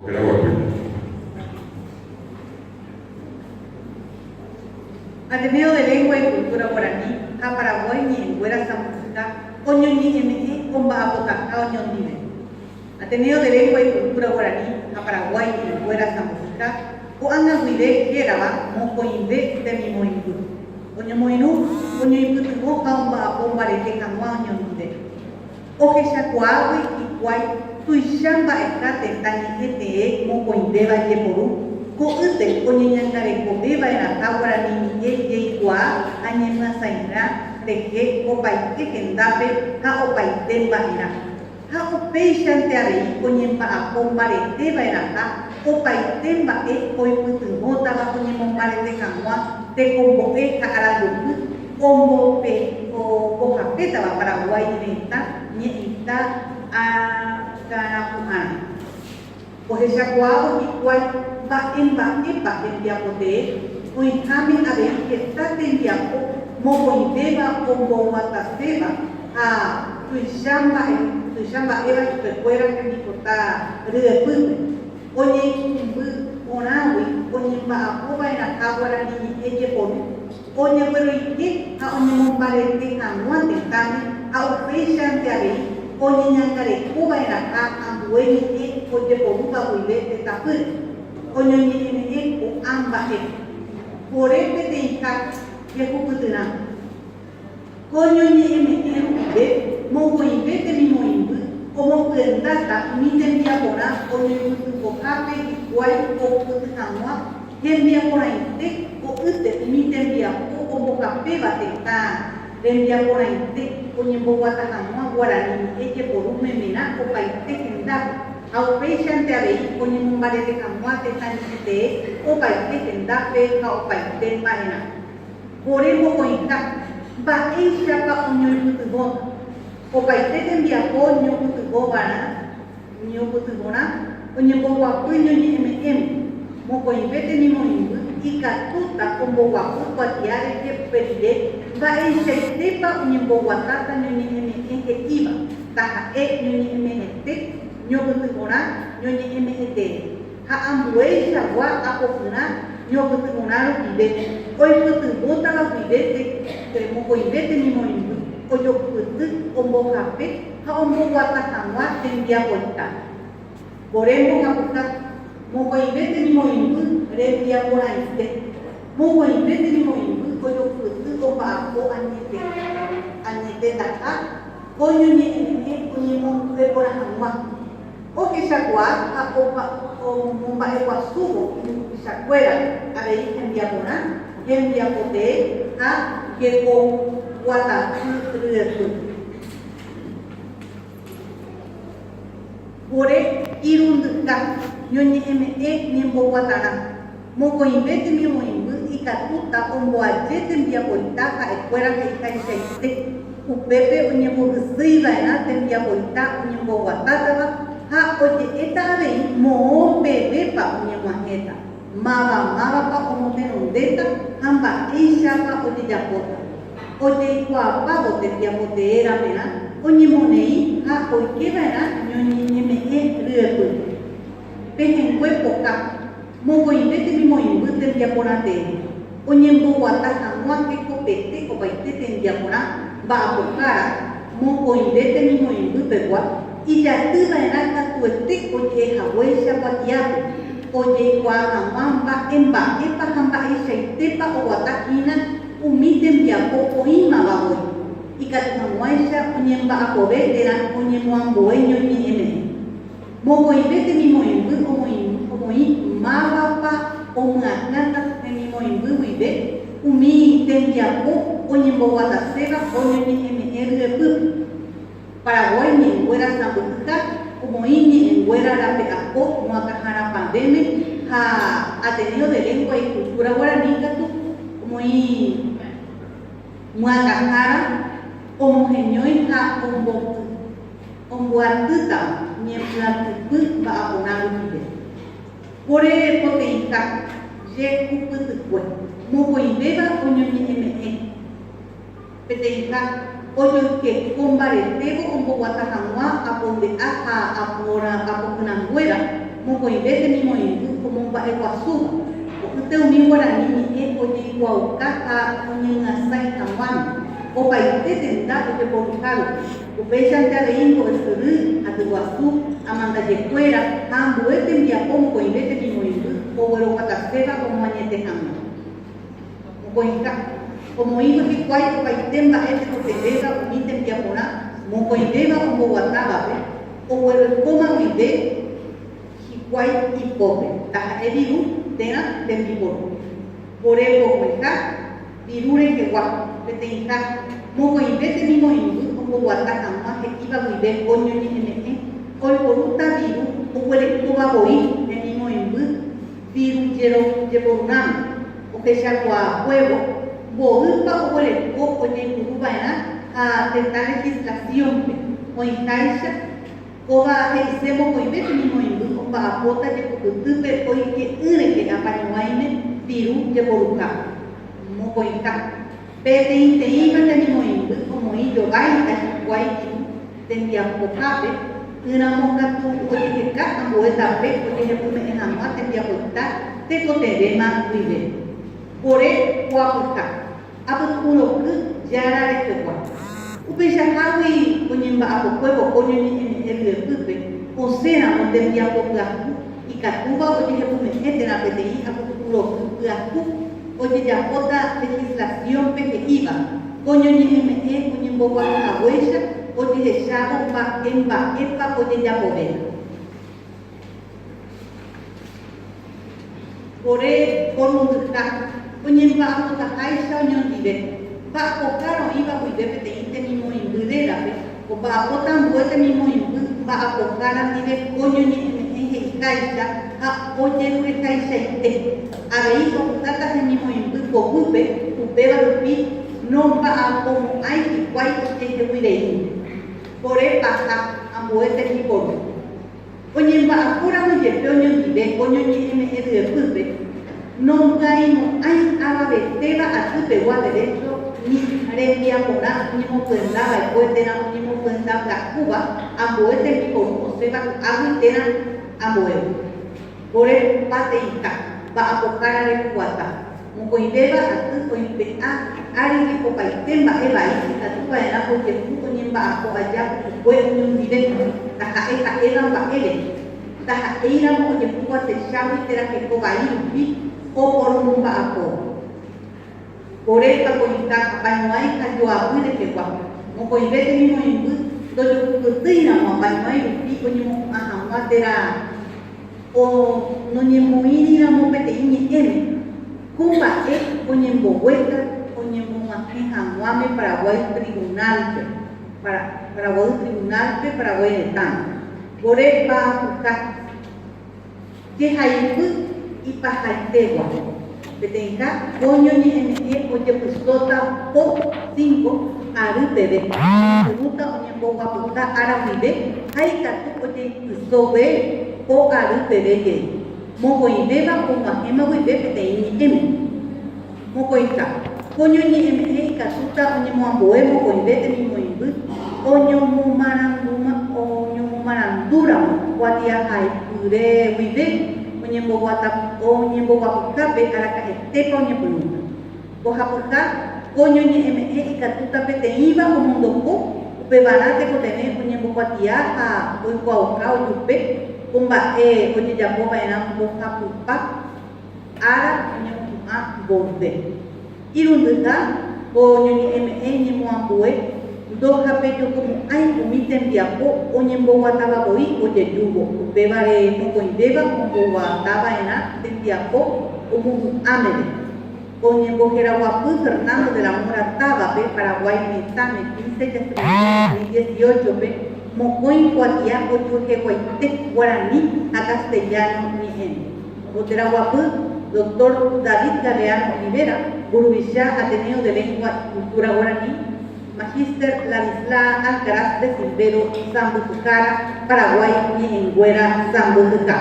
Heraguapy. Ateneo de Lengua y Cultura Guaraní ha Paraguái Ñe'ẽnguéra Sãmbyhyha oñoñe'ẽme'ẽ omba'apotaha oñondive. Ateneo de Lengua y Cultura Guaraní ha Paraguái Ñe'ẽnguéra Sãmbyhyha ko'ág̃a guive hérava mokõive temimoĩmby, oñomoirũ, oñoipytyvõ ha omba'apo mbarete hag̃ua oñondive. Ohechakuaágui hikuái tuicha mba'eha tetã ñe'ẽ tee mokõivéva jeporu, ko'ýte oñeñangarekoveva'erãha guarani ñe'ẽ jeikuaa ha ñemyasãirã rehe opaite hendápe ha opaite mba'erã. Ha upéichante avei oñemba'apo mbareteva'erãha opaite mba'e oipytyvõtava oñemombarete hag̃ua tekombo'e ha arandupy ombohapétava Paraguái retã ñe'ẽita akãrapu'ãrã. Ohechakuaávo hikuái mba'emba'épa hembiapo tee, oĩháme avei heta tembiapo mokõivéva omboguataséva ha tuicha mba'éva chupekuéra hembipota ryepýpe, oñeikũmby porãgui oñemba'apova'erãha guarani ñe'ẽ jeporu, oñegueroike ha oñemombarete hag̃ua tetãme ha upéichante avei oñeñangarekova'erãha ambue ñe'ẽ ojeporúva guive tetãpýre, oñoñe'ẽme'ẽ ko'ã mba'épe. Vore peteĩha jehupytyrã. Ko ñoñe'ẽme'ẽ rupive mokõive temimoĩmby omopyendáta umi tembiaporã oñoipytyvõhápe hikuái ohupyty hag̃ua hembiaporãite ko'ýte umi tembiapo ombohapéva tetã rembiaporãite oñemboguata hag̃ua guarani ñe'ẽ jeporu memerã opaite hendápe ha upéichante avei oñemombarete hag̃ua tetã ñe'ẽ tee opaite hendápe ha opaite mba'erã. Vore mokõiha, mba'éichapa oñoipytyvõta. Opaite tembiapo ñopytyvõvarã, ñopytyvõrã, oñemboguapy ñoñe'ẽme'ẽme. Mokõive temimoĩmby ikatúta omboguapy kuatia rehe upe rire mba'eichaitépa oñemboguatáta ñoñe'ẽme'ẽ he'íva, taha'e ñoñe'ẽme'ẽte, ñopytyvõrã, ñoñe'ẽme'ẽtee. ha ambueichagua apopyrã ñopytyvõrã rupive, oipytyvõtava guive mokõive temimoĩmby ojokupyty ombohape ha omboguata hag̃ua tembiapoita. Vore mbohapyha, mokõive temimoĩmby rembiaporãite, mokõive temimoĩmby ojokupyty omba'apo añete, añetetaha ko ñoñe'ẽme'ẽ oñemongu'e porã hag̃ua. Ohechakuaa ha omomba'eguasúvo imburuvichakuérape avei hembiaporã, hembiapo tee ha hekoguatapy ryepy. Vore irundyha ñoñe'ẽme'ẽ ñemboguatarã, mokõive temimoĩmby ikatúta omboaje tembiapoita ha'ekuéra he'ihaichaite. Upépe oñembohysýiva'erã tembiapoita oñemboguatátava ha oje'éta avei moõ pevépa oñeg̃uahẽta, máva mávapa omotenondéta ha mba'éichapa ojejapóta. Ojeikuaapávo tembiapo tee raperã oñemoneĩ ha oikeva'erã ñoñe'ẽme'ẽ ryepýpe. Pehẽngue poka, mokõive temimoĩmby tembiaporã tee, oñemboguata hag̃ua hekopete opaite tembiaporã mba'apohára mokõive temimoĩmby pegua, ijaty va'erã katuete oje'ehaguéicha kuatiápe, ojeikuaa hag̃ua mba'emba'épa ha mba'eichaitépa oguata hína umi tembiapo oĩmava voi, ikatu hag̃uáicha oñemba'apove térã oñemoambue ñoñe'ẽme'ẽ. Mokõive temimoĩmby omoĩ mávapa omyakãta hemimoĩmby guive umi tembiapo oñemboguataséva oñoñe'ẽme'ẽ ryepýpe. Paraguái ñe'ẽnguéra sãmbyhyha omoĩ ñe'ẽnguéra rape'apo moakãharapavẽme ha Ateneo de Lengua y Cultura Guaraní katu omoĩ myakãhára omoheñói ha omboty. Ombyatýtava ñembyatypy mba'aporã rupive. Ore poteĩha jehupytykue, mokõivéva oñoñe'ẽme'ẽ peteĩha ojoykeko mbaretévo omboguata hag̃ua aponde'a ha apopyrãnguéra. mokõive temimoĩmby omomba'eguasúva, ko'ýte umi guarani ñe'ẽ ojeikuaauka ha oñemyasãi hag̃uáme, opaite tenda ojeporuha rupi, upéichante avei mbo'esyry, atyguasu, amandajekuéra ha ambue tembiapo mokõive temimoĩmby ogueroguataséva omoañete hag̃ua. Mokõiha, omoĩvo hikuái opaite mba'e tekotevẽva umi tembiaporã mokõivéva omboguatávape, oguerekóma guive hikuái ipópe, taha'e viru térã tembiporu. Ore mokõiha, viru rehegua, peteĩha, mokõive temimoĩmby omboguata hag̃ua he'íva guive ko ñoñe'ẽme'ẽ oiporúta viru oguerekóva voi hemimoĩmby viru jeporurãme, ohechakuaakuévo mboýpa oguereko ojeipuru va'erã ha tetã legislación-pe oĩháicha, kóva he'ise mokõive temimoĩmby omba'apóta jekupytýpe oike'ỹ rehe apañuãime viru jeporuha. Mokõiha. Peteĩteĩva temimoĩmby omoĩ jováita hikuái viru tembiapohápe, ỹramo katu ojeheka ambue tape ojehepyme'ẽ hag̃ua tembiapoita tekotevẽma guive. Ore poapyha, apytu'ũroky jára rehegua. Upeichahágui oñemba'apokuévo ko ñoñe'ẽme'ẽ ryepýpe osẽramo tembiapo pyahu ikatúva ojehepyme'ẽ térã peteĩ apytu'ũroky pyahu ojejapóta legislación-pe he'íva ko ñoñe'ẽme'ẽ oñemboguata haguéicha ojehechávo mba'e mba'épa ojejapovéta. Ore porundyha oñemba'apotaháicha oñondive, mba'apoha roĩva guive peteĩ temimoĩmby rérape, omba'apóta ambue temimoĩmby mba'apohára ndive ko ñoñe'ẽme'ẽ he'iháicha ha ojerurehaichaite. Avei opytáta hemimoĩmby poguýpe, upéva rupi nomba'apomo'ãi hikuái ijehegui reínte. Ore paha ambue tembiporu. Oñemba'apóramo jepe oñondive ko ñoñe'ẽme'ẽ ryepýpe, nombyaimo'ãi avavetéva aty pegua derécho ni rembiaporã oñemopyenda va'ekue térã oñemopyenda pyahúva ambue tembiporu osẽva ko'águi térã ambuégui. Ore pateĩha, mba'apohára rekuguata, mokõivéva aty oipe'a árigui opaite mba'e vai ikatu va'erã ojehu oñemba'apo aja pukukue oñondive, taha'e ha'éva mba'e rehe, ndaha'éiramo ojehúva techagui térã heko vai rupi oporomomba'apóva. Ore pakõiha apañuãi ha joavy rehegua, mokõive temimoĩmby ndojokupytýiramo apañuãi rupi oñemohu'ã hag̃ua térã o noñemoĩriramo peteĩ ñe'ẽme, ko mba'e oñemboguéta oñemog̃uahẽ hag̃uáme Paraguái Tribunal-pe, Paraguay Tribunal-pe, Paraguái retãme. Ore mba'apoha. Jehaipy ipahaitegua. Peteĩha ko ñoñe'ẽme'ẽ ojepysóta po cinco ary peve, oñepyrũta oñemboguapyha ára guive ha ikatu ojeipysove po ary peve jey, mokõivéva og̃uahẽma guive peteĩ ñe'ẽme. Mokõiha, ko ñoñe'ẽme'ẽ ikatúta oñemoambue mokõive temimoĩmby oñomomarandúramo kuatiahaipyre guive oñemboguapyhápe araka'etépa oñepyrũta. Mbohapyha, ko ñoñe'ẽme'ẽ ikatúta peteĩva omondoko, upevarã tekotevẽ oñembokuatia ha oikuaauka ojupe ko mba'e ojejapova'erã mbohapypa Ára oñemopu'ã mboyve. Irundyha ko ñoñe'ẽme'ẽ ñemoambue ndohapejokomo'ãi umi tembiapo oñemboguatavavoi ojejúvo, upévare mokõivéva omboguatava'erã tembiapo omohu'ã meve. Oñemboheraguapy Fernando de la Mora távape, Paraguái retãme 15 jasypokõi 2018-pe, mokõi kuatia ojueheguaite guarani ha castellano ñe'ẽme. Omboheraguapy Doctor David Galeano Olivera, mburuvicha Ateneo de Lengua y Cultura Guaraní, Magíster Ladislaa Alcaraz de Silvero sãmbyhyhára, Paraguái Ñe'ẽnguéra sãmbyhyha.